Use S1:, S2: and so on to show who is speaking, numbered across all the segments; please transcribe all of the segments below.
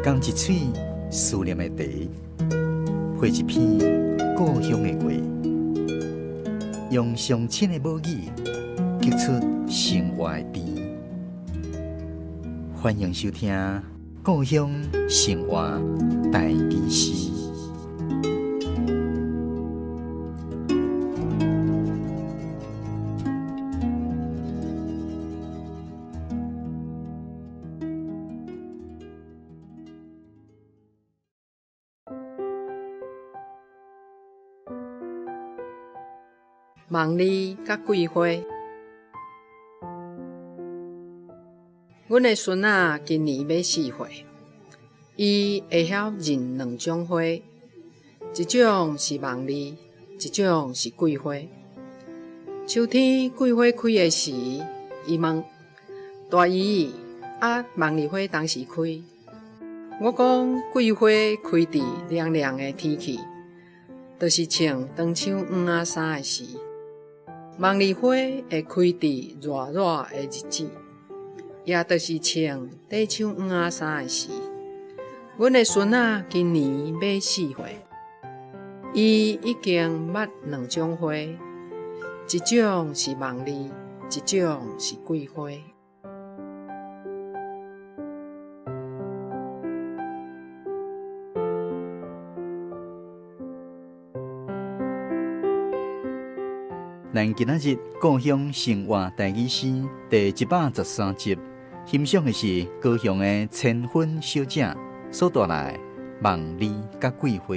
S1: 仝一喙思念的茶，配一篇故鄉的話，用上親的母語，激出生活的甜。歡迎收聽《故鄉生活台語詩》。
S2: 梦里佮桂花，阮的孙仔今年欲4岁，伊会晓认两种花，一种是梦里，一种是桂花。秋天桂花开的时，伊问大姨：啊，梦里花当时开？我讲桂花开伫凉凉的天气，就是穿长袖黄仔衫的时。梦里花会开伫热热的日子，也就是穿短袖黄仔衫的时。阮的孙仔今年欲4岁，伊已经捌两种花，一种是梦里，一种是桂花。
S1: 咱今仔日故鄉生活台語詩第113集，欣賞的是高雄的千芬小姐所帶來的夢裡佮桂花。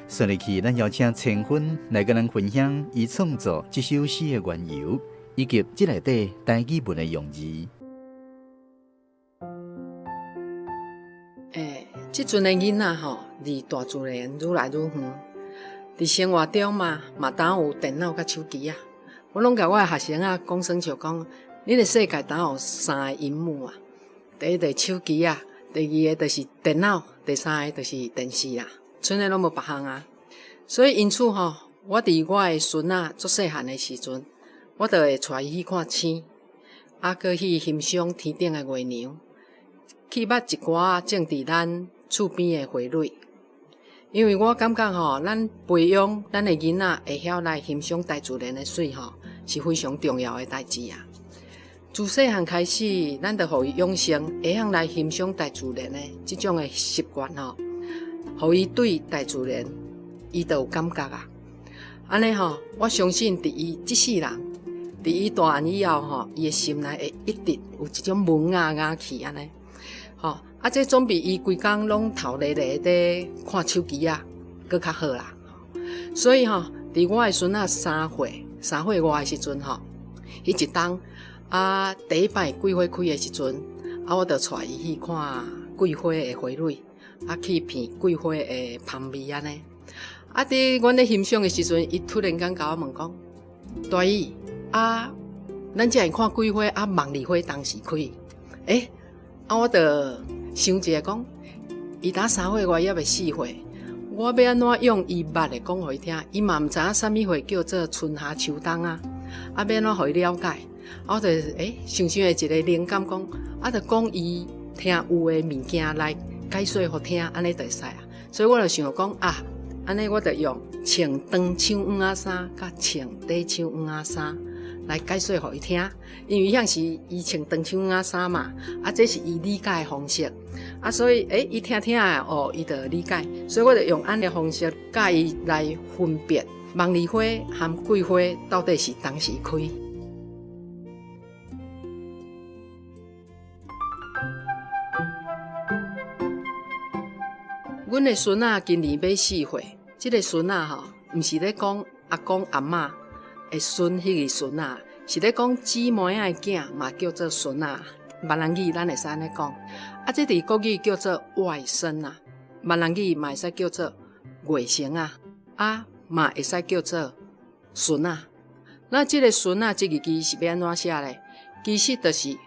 S1: 紲落去，咱邀請千芬來佮咱分享伊創作這首詩的緣由，以及這內底台語文的用字。
S2: 這陣的囡仔吼，離大自然愈來愈遠。佇生活中嘛，嘛當有電腦佮手機啊。我攏共我的學生啊講耍笑講，恁的世界當有三个螢幕啊。第一个手機啊，第二个就是電腦，第三个就是電視啦。賰的攏無別項啊。所以因此吼，我佇我的孫仔足細漢的時陣，我就會帶伊去看星，啊，閣去欣賞天頂的月娘，去捌一寡種佇咱厝邊的花蕊。因為我感覺吼，咱培養咱的囡仔會曉來欣賞大自然的媠吼，是非常重要的代誌啊。自細漢開始，咱就予伊養成會曉來欣賞大自然的這種的習慣吼，予伊對大自然，伊就有感覺啊。按呢吼，我相信佇伊這世人，佇伊大漢以後吼，伊的心內會一直有這種萌芽芽氣按呢，吼。啊，這總比伊規工攏頭咧咧佇看手機啊，閣較好啦。所以吼，佇我的孫仔3歲外的時陣吼，彼一冬啊，第一擺桂花開的時陣，啊，我就帶伊去看桂花的花蕊，啊，去品桂花的芳味按呢。啊，佇阮咧欣賞的時陣，伊突然間共我問講：大姨啊，咱遮爾看桂花啊，夢里花當時開？欸，啊，我就想一下講，伊呾3歲外，猶未4歲，我欲按怎用伊捌的講予伊聽？伊嘛毋知影啥物花叫做春夏秋冬啊，啊，欲按怎予伊了解？啊，我就欸，想想的一个靈感講，啊，就講伊聽有的物件來解說予聽，按呢就會使啊。所以我就想講啊，按呢我就用穿長袖黃仔衫佮穿短袖黃仔衫來解說予伊聽，因為彼時伊穿長袖黃仔衫嘛，啊，這是伊理解的方式，啊，所以欸，伊聽聽的哦，伊就理解，所以我就用按呢方式教伊來分別夢裡花和桂花到底是當時開。阮的孫仔今年欲4歲，這个孫仔吼，毋是咧講阿公阿嬤的孫，彼個孫仔，是咧講姊妹仔的囝嘛叫做孫仔。閩南語咱會使按呢講，啊，這佇國語叫做外孫啊，閩南語嘛會使叫做外甥啊，啊，嘛會使叫做孫仔。那這个孫仔這个字是欲按怎寫咧？其實就是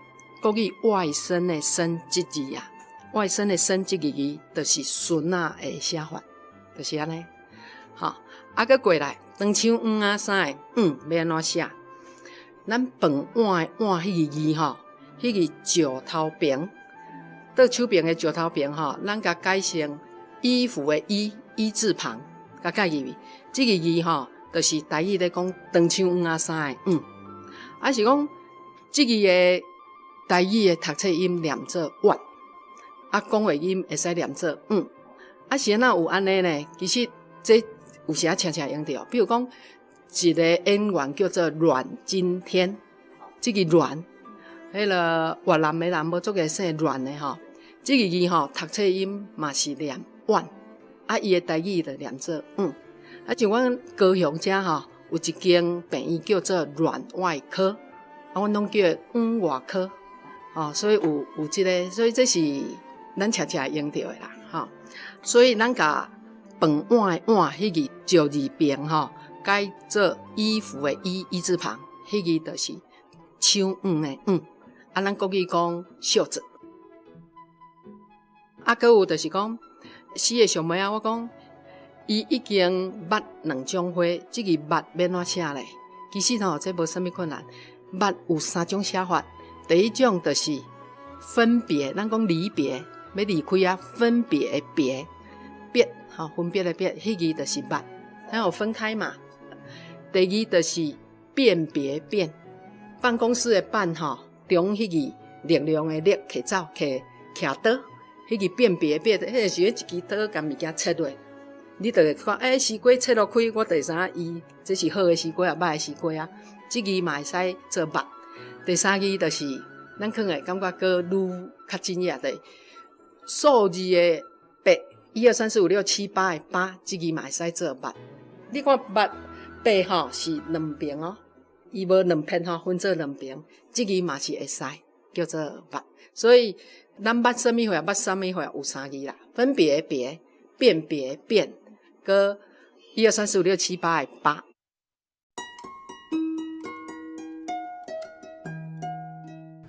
S2: 國語外甥的孫這字啊，外甥的孫這個字就是孫仔的寫法，就是按呢。吼，啊，閣過來長手黃仔衫的黃欲按怎寫？咱飯碗的碗彼个字吼，彼个石頭邊，倒手爿的石頭爿吼，咱共改成衣服的衣，衣字旁，共改入去。這个字吼，就是台語咧講長手黃仔衫的黃，啊是講這个的台語的讀冊音念做碗，啊講話音會使念做嗯，啊是按怎有按呢呢？其實這有時仔常常用著，比如講一个演員叫做阮經天，這个阮，彼个越南的人無足个姓阮的吼，這个字吼讀冊音嘛是念碗，啊伊的台語就念做嗯。啊，像阮高雄遮吼，有一間病院叫做阮外科，啊，阮攏叫阮外科，吼，所以有有這个，所以這是咱常常會用著的啦，吼。所以咱共飯碗的碗，彼个石字邊吼，改做衣服的衣，衣字旁，彼个就是手腕的腕，啊，咱國語講袖子。啊，閣有就是講詩的上尾仔，我講。伊已經捌兩種花，這个捌欲按怎寫咧？其實吼，這無啥物困難。捌有三種寫法，第一種就是分別，咱講離別，欲離開啊，分別的別，別吼，分別的別，彼个就是捌，它有分開嘛。第二就是辨別辨，辦公室的辦吼，中彼个力量的力，提走提徛刀，彼个辨別別，彼个時陣一支刀共物件切落。你就會看，欸，西瓜切落開，我就會知影伊這是好的西瓜抑歹的西瓜啊。這字嘛會使做捌。第三字就是，咱可能會感覺閣愈較真額的數字的八，一二三四五六七八的八，這字嘛會使做捌。你看捌八吼是兩爿哦，伊無兩片吼，分做兩爿，這字嘛是會使叫做捌。所以咱捌啥物貨，捌啥物貨有三字啦，分別別，辨別辨。閣一二三四五六七八的八。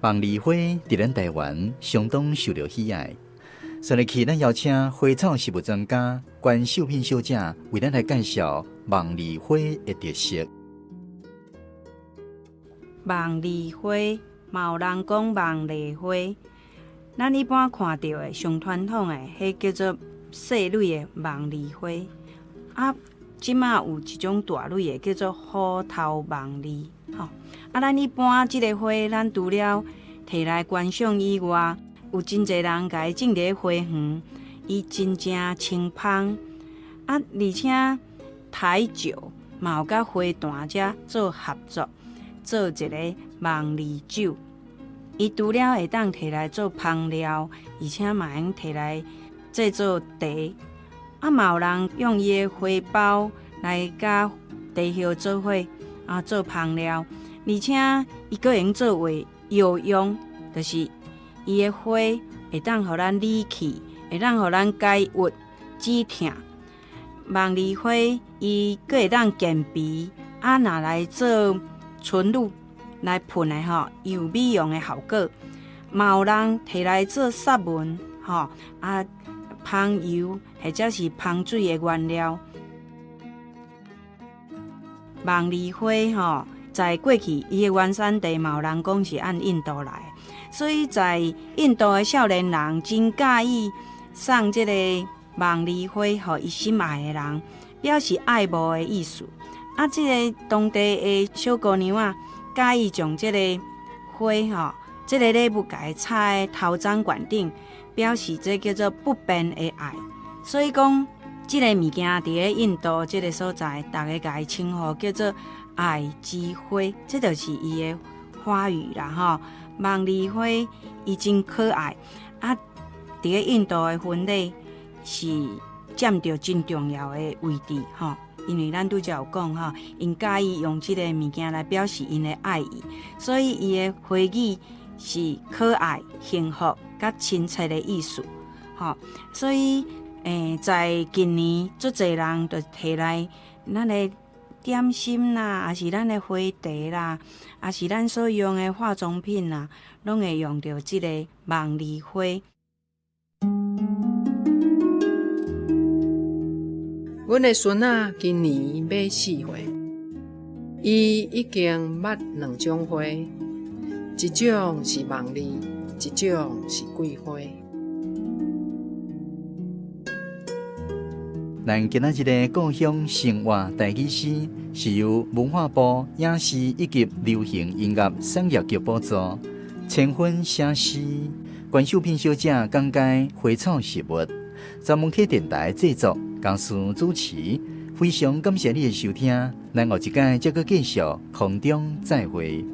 S1: 夢梨花佇咱台灣相當受著喜愛。上日起，咱邀請花草植物專家關秀品小姐為咱來介紹夢梨花的特色。
S3: 夢梨花，嘛有人講夢梨花。咱一般看著的上傳統的，彼叫做細蕊的夢梨花。啊，這馬有一種大蕊的，叫做虎頭夢梨。吼，啊，咱一般這个花，咱除了提來觀賞以外，有真濟人共伊種佇咧花園，伊真正清芳。啊，而且台酒嘛有佮花壇遮做合作，做一个夢梨酒。伊除了會當提來做芳料，而且嘛會用提來製作茶。啊，嘛有人用伊的花苞來佮茶葉做伙啊，做芳料，而且伊閣會用做為藥用，就是伊的花會當予咱理氣，會當予咱解鬱止疼。夢梨花伊閣會當健脾，啊，若來做純露來噴的吼，伊有美容的效果。嘛有人提來做殺蚊吼，啊，芳油或者是芳水的原料。夢梨花吼，在過去伊的原產地嘛有人講是按印度來，所以在印度的少年人真佮意送這個夢梨花予伊心愛的人，表示愛慕的意思。啊，這个當地的小姑娘仔佮意將這個花吼，這个禮物共伊插佇頭鬃冠頂，表示這叫做不變的愛。所以講，這个物件佇咧印度這个所在，逐家共伊稱呼叫做愛之花，這就是伊的花語啦吼。夢梨花伊真可愛，啊，佇咧印度的婚禮是佔著真重要的位置吼。因為咱拄才有講吼，𪜶佮意用這個物件來表示𪜶的愛意，所以伊的花語是可愛、幸福、佮親切的意思，吼。所以，在近年，足濟人就提來咱的點心啦，抑是咱的花茶啦，抑是咱所用的化妝品啦，攏會用著這个夢梨花。
S2: 阮的孫仔今年欲4歲，伊已經捌兩種花，一種是夢梨，一種是桂花。
S1: 咱今仔日的故鄉生活台語詩是由文化部影視以及流行音樂產業局補助，千分寫詩，關秀萍小姐講解花草植物，專門客電台製作，公司主持。非常感謝你的收聽，咱後一擺再閣繼續空中再會。